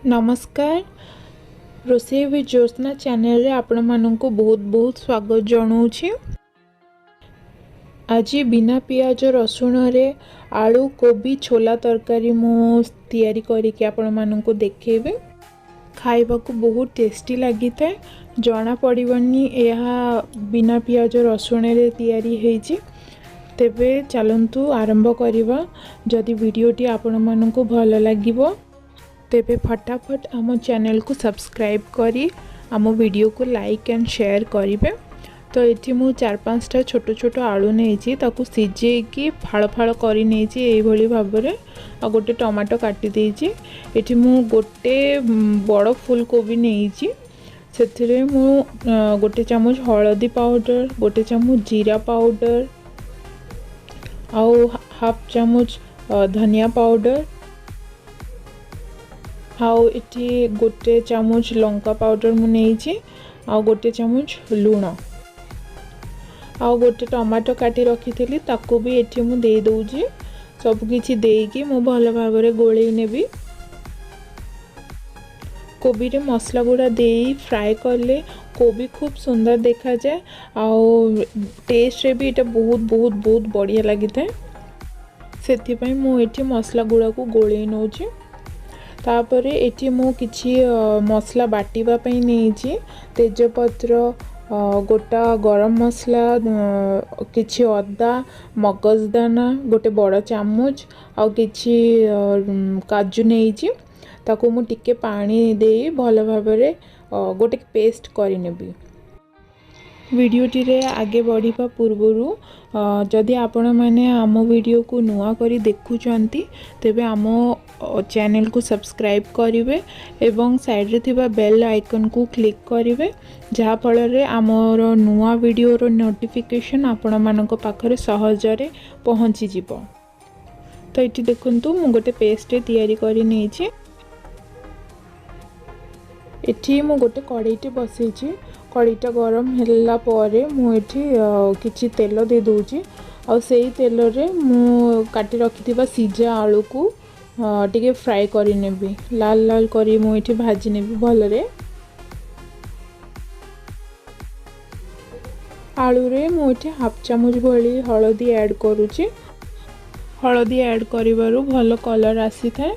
ନମସ୍କାର, ରୋଷେଇ ୱିଥ୍ ଜ୍ୟୋତ୍ସ୍ନା ଚ୍ୟାନେଲରେ ଆପଣମାନଙ୍କୁ ବହୁତ ବହୁତ ସ୍ୱାଗତ ଜଣାଉଛି। ଆଜି ବିନା ପିଆଜ ରସୁଣରେ ଆଳୁ କୋବି ଛୋଲା ତରକାରୀ ମୁଁ ତିଆରି କରିକି ଆପଣମାନଙ୍କୁ ଦେଖେଇବି। ଖାଇବାକୁ ବହୁତ ଟେଷ୍ଟି ଲାଗିଥାଏ, ଜଣାପଡ଼ିବନି ଏହା ବିନା ପିଆଜ ରସୁଣରେ ତିଆରି ହେଇଛି। ତେବେ ଚାଲନ୍ତୁ ଆରମ୍ଭ କରିବା। ଯଦି ଭିଡ଼ିଓଟି ଆପଣମାନଙ୍କୁ ଭଲ ଲାଗିବ ତେବେ ଫଟାଫଟ ଆମ ଚ୍ୟାନେଲକୁ ସବସ୍କ୍ରାଇବ୍ କରି ଆମ ଭିଡ଼ିଓକୁ ଲାଇକ୍ ଆଣ୍ଡ ସେୟାର କରିବେ। ତ ଏଠି ମୁଁ 4-5ଟା ଛୋଟ ଛୋଟ ଆଳୁ ନେଇଛି, ତାକୁ ସିଝେଇକି ଫାଳ ଫାଳ କରି ନେଇଛି ଏଇଭଳି ଭାବରେ, ଆଉ ଗୋଟେ ଟମାଟୋ କାଟି ଦେଇଛି। ଏଠି ମୁଁ ଗୋଟେ ବଡ଼ ଫୁଲକୋବି ନେଇଛି, ସେଥିରେ ମୁଁ ଗୋଟେ ଚାମଚ ହଳଦୀ ପାଉଡ଼ର, ଗୋଟେ ଚାମଚ ଜିରା ପାଉଡ଼ର ଆଉ ହାଫ୍ ଚାମଚ ଧନିଆ ପାଉଡ଼ର, ଆଉ ଏଠି ଗୋଟେ ଚାମଚ ଲଙ୍କା ପାଉଡ଼ର ମୁଁ ନେଇଛି, ଆଉ ଗୋଟେ ଚାମଚ ଲୁଣ, ଆଉ ଗୋଟେ ଟମାଟୋ କାଟି ରଖିଥିଲି ତାକୁ ବି ଏଠି ମୁଁ ଦେଇଦେଉଛି। ସବୁକିଛି ଦେଇକି ମୁଁ ଭଲ ଭାବରେ ଗୋଳେଇ ନେବି। କୋବିରେ ମସଲା ଗୁଡ଼ା ଦେଇ ଫ୍ରାଏ କଲେ କୋବି ଖୁବ୍ ସୁନ୍ଦର ଦେଖାଯାଏ, ଆଉ ଟେଷ୍ଟରେ ବି ଏଇଟା ବହୁତ ବହୁତ ବହୁତ ବଢ଼ିଆ ଲାଗିଥାଏ। ସେଥିପାଇଁ ମୁଁ ଏଠି ମସଲା ଗୁଡ଼ାକୁ ଗୋଳେଇ ନେଉଛି। ତାପରେ ଏଠି ମୁଁ କିଛି ମସଲା ବାଟିବା ପାଇଁ ନେଇଛି, ତେଜପତ୍ର, ଗୋଟା ଗରମ ମସଲା, କିଛି ଅଦା, ମଗଜଦାନା ଗୋଟେ ବଡ଼ ଚାମଚ, ଆଉ କିଛି କାଜୁ ନେଇଛି। ତାକୁ ମୁଁ ଟିକେ ପାଣି ଦେଇ ଭଲ ଭାବରେ ଗୋଟେ ପେଷ୍ଟ କରିନେବି। ଭିଡ଼ିଓଟିରେ ଆଗେ ବଢ଼ିବା ପୂର୍ବରୁ ଯଦି ଆପଣମାନେ ଆମ ଭିଡ଼ିଓକୁ ନୂଆ କରି ଦେଖୁଛନ୍ତି ତେବେ ଆମ ଚ୍ୟାନେଲକୁ ସବସ୍କ୍ରାଇବ୍ କରିବେ ଏବଂ ସାଇଡ଼୍ରେ ଥିବା ବେଲ୍ ଆଇକନ୍କୁ କ୍ଲିକ୍ କରିବେ, ଯାହାଫଳରେ ଆମର ନୂଆ ଭିଡ଼ିଓର ନୋଟିଫିକେସନ୍ ଆପଣମାନଙ୍କ ପାଖରେ ସହଜରେ ପହଞ୍ଚିଯିବ। ତ ଏଠି ଦେଖନ୍ତୁ ମୁଁ ଗୋଟେ ପେଷ୍ଟ ତିଆରି କରି ନେଇଛି। ଏଠି ମୁଁ ଗୋଟେ କଡ଼େଇଟେ ବସେଇଛି। କଡ଼େଇଟା ଗରମ ହେଲା ପରେ ମୁଁ ଏଠି କିଛି ତେଲ ଦେଇଦେଉଛି, ଆଉ ସେଇ ତେଲରେ ମୁଁ କାଟି ରଖିଥିବା ସିଝା ଆଳୁକୁ ଟିକେ ଫ୍ରାଏ କରିନେବି। ଲାଲ ଲାଲ କରି ମୁଁ ଏଠି ଭାଜି ନେବି ଭଲରେ। ଆଳୁରେ ମୁଁ ଏଠି ହାଫ୍ ଚାମଚ ଭଳି ହଳଦୀ ଆଡ଼୍ କରୁଛି। ହଳଦୀ ଆଡ଼୍ କରିବାରୁ ଭଲ କଲର୍ ଆସିଥାଏ।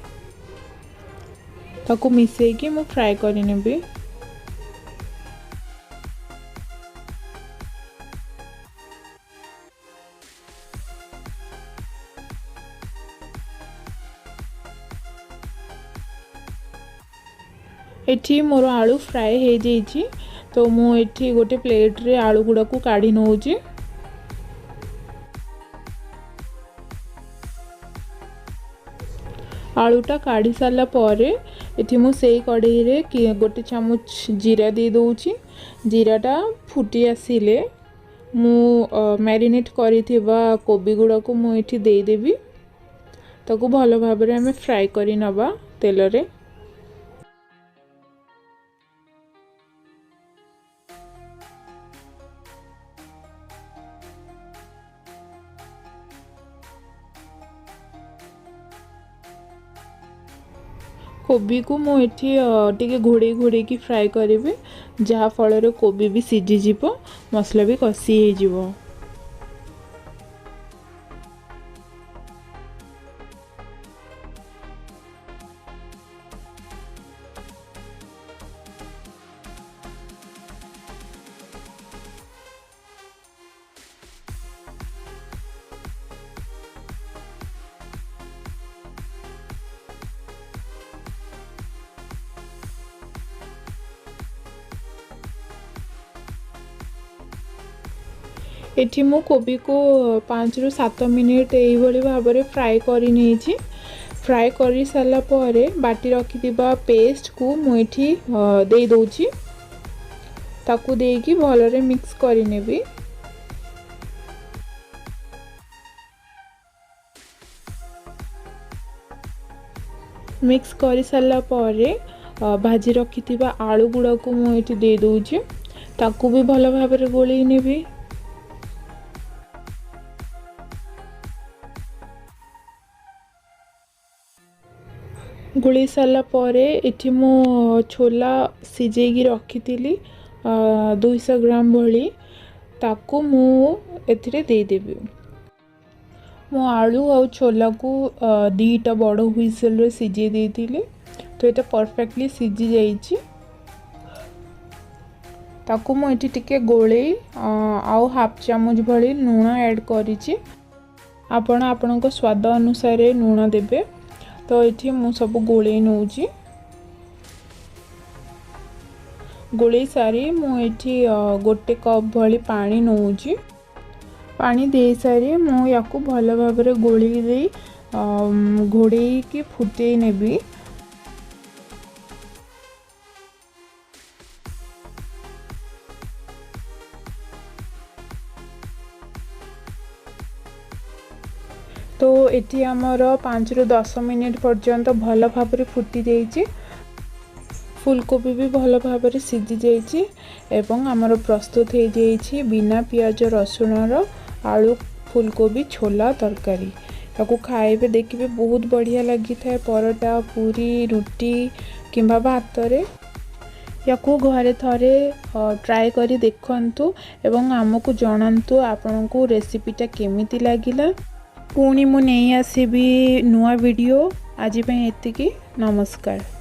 ତାକୁ ମିଶାଇକି ମୁଁ ଫ୍ରାଏ କରିନେବି। ଏଠି ମୋର ଆଳୁ ଫ୍ରାଏ ହେଇଯାଇଛି, ତ ମୁଁ ଏଠି ଗୋଟେ ପ୍ଲେଟ୍ରେ ଆଳୁ ଗୁଡ଼ାକୁ କାଢ଼ି ନେଉଛି। ଆଳୁଟା କାଢ଼ି ସାରିଲା ପରେ ଏଠି ମୁଁ ସେଇ କଢ଼େଇରେ ଗୋଟେ ଚାମଚ ଜିରା ଦେଇଦେଉଛି। ଜିରାଟା ଫୁଟି ଆସିଲେ ମୁଁ ମ୍ୟାରିନେଟ୍ କରିଥିବା କୋବି ଗୁଡ଼ାକୁ ମୁଁ ଏଠି ଦେଇଦେବି। ତାକୁ ଭଲ ଭାବରେ ଆମେ ଫ୍ରାଏ କରି ନେବା ତେଲରେ। କୋବିକୁ ମୁଁ ଏଠି ଟିକେ ଘୋଡ଼େଇ ଘୋଡ଼େଇକି ଫ୍ରାଏ କରିବି, ଯାହାଫଳରେ କୋବି ବି ସିଝିଯିବ, ମସଲା ବି କଷି ହେଇଯିବ। ଏଠି ମୁଁ କୋବିକୁ 5ରୁ 7 ମିନିଟ୍ ଏଇଭଳି ଭାବରେ ଫ୍ରାଏ କରି ନେଇଛି। ଫ୍ରାଏ କରିସାରିଲା ପରେ ବାଟି ରଖିଥିବା ପେଷ୍ଟକୁ ମୁଁ ଏଠି ଦେଇଦେଉଛି। ତାକୁ ଦେଇକି ଭଲରେ ମିକ୍ସ କରିନେବି। ମିକ୍ସ କରିସାରିଲା ପରେ ଭାଜି ରଖିଥିବା ଆଳୁ ଗୁଡ଼ାକୁ ମୁଁ ଏଠି ଦେଇଦେଉଛି। ତାକୁ ବି ଭଲ ଭାବରେ ଗୋଳେଇ ନେବି। ଗୋଳେଇ ସାରିଲା ପରେ ଏଠି ମୁଁ ଛୋଲା ସିଝେଇକି ରଖିଥିଲି 200 ଗ୍ରାମ ଭଳି, ତାକୁ ମୁଁ ଏଥିରେ ଦେଇଦେବି। ମୁଁ ଆଳୁ ଆଉ ଛୋଲାକୁ 2ଟା ବଡ଼ ହୁଇସେଲ୍ରେ ସିଝେଇ ଦେଇଥିଲି, ତ ଏଇଟା ପରଫେକ୍ଟଲି ସିଝି ଯାଇଛି। ତାକୁ ମୁଁ ଏଠି ଟିକେ ଗୋଳେଇ ଆଉ ହାଫ୍ ଚାମଚ ଭଳି ଲୁଣ ଆଡ଼୍ କରିଛି। ଆପଣ ଆପଣଙ୍କ ସ୍ୱାଦ ଅନୁସାରେ ଲୁଣ ଦେବେ। ତ ଏଠି ମୁଁ ସବୁ ଗୋଳେଇ ନେଉଛି। ଗୋଳେଇ ସାରି ମୁଁ ଏଠି 1 କପ୍ ଭଳି ପାଣି ନେଉଛି। ପାଣି ଦେଇସାରି ମୁଁ ୟାକୁ ଭଲ ଭାବରେ ଗୋଳେଇ ଦେଇ ଘୋଡ଼େଇକି ଫୁଟେଇ ନେବି। ତ ଏଠି ଆମର 5ରୁ 10 ମିନିଟ୍ ପର୍ଯ୍ୟନ୍ତ ଭଲ ଭାବରେ ଫୁଟି ଯାଇଛି। ଫୁଲକୋବି ବି ଭଲ ଭାବରେ ସିଝି ଯାଇଛି ଏବଂ ଆମର ପ୍ରସ୍ତୁତ ହେଇଯାଇଛି ବିନା ପିଆଜ ରସୁଣର ଆଳୁ ଫୁଲକୋବି ଛୋଲା ତରକାରୀ। ତାକୁ ଖାଇବେ, ଦେଖିବେ ବହୁତ ବଢ଼ିଆ ଲାଗିଥାଏ ପରଟା, ପୁରୀ, ରୁଟି କିମ୍ବା ଭାତରେ। ୟାକୁ ଘରେ ଥରେ ଟ୍ରାଏ କରି ଦେଖନ୍ତୁ ଏବଂ ଆମକୁ ଜଣାନ୍ତୁ ଆପଣଙ୍କୁ ରେସିପିଟା କେମିତି ଲାଗିଲା। ପୁଣି ମୁଁ ନେଇ ଆସିବି ନୂଆ ଭିଡ଼ିଓ। ଆଜି ପାଇଁ ଏତିକି, ନମସ୍କାର।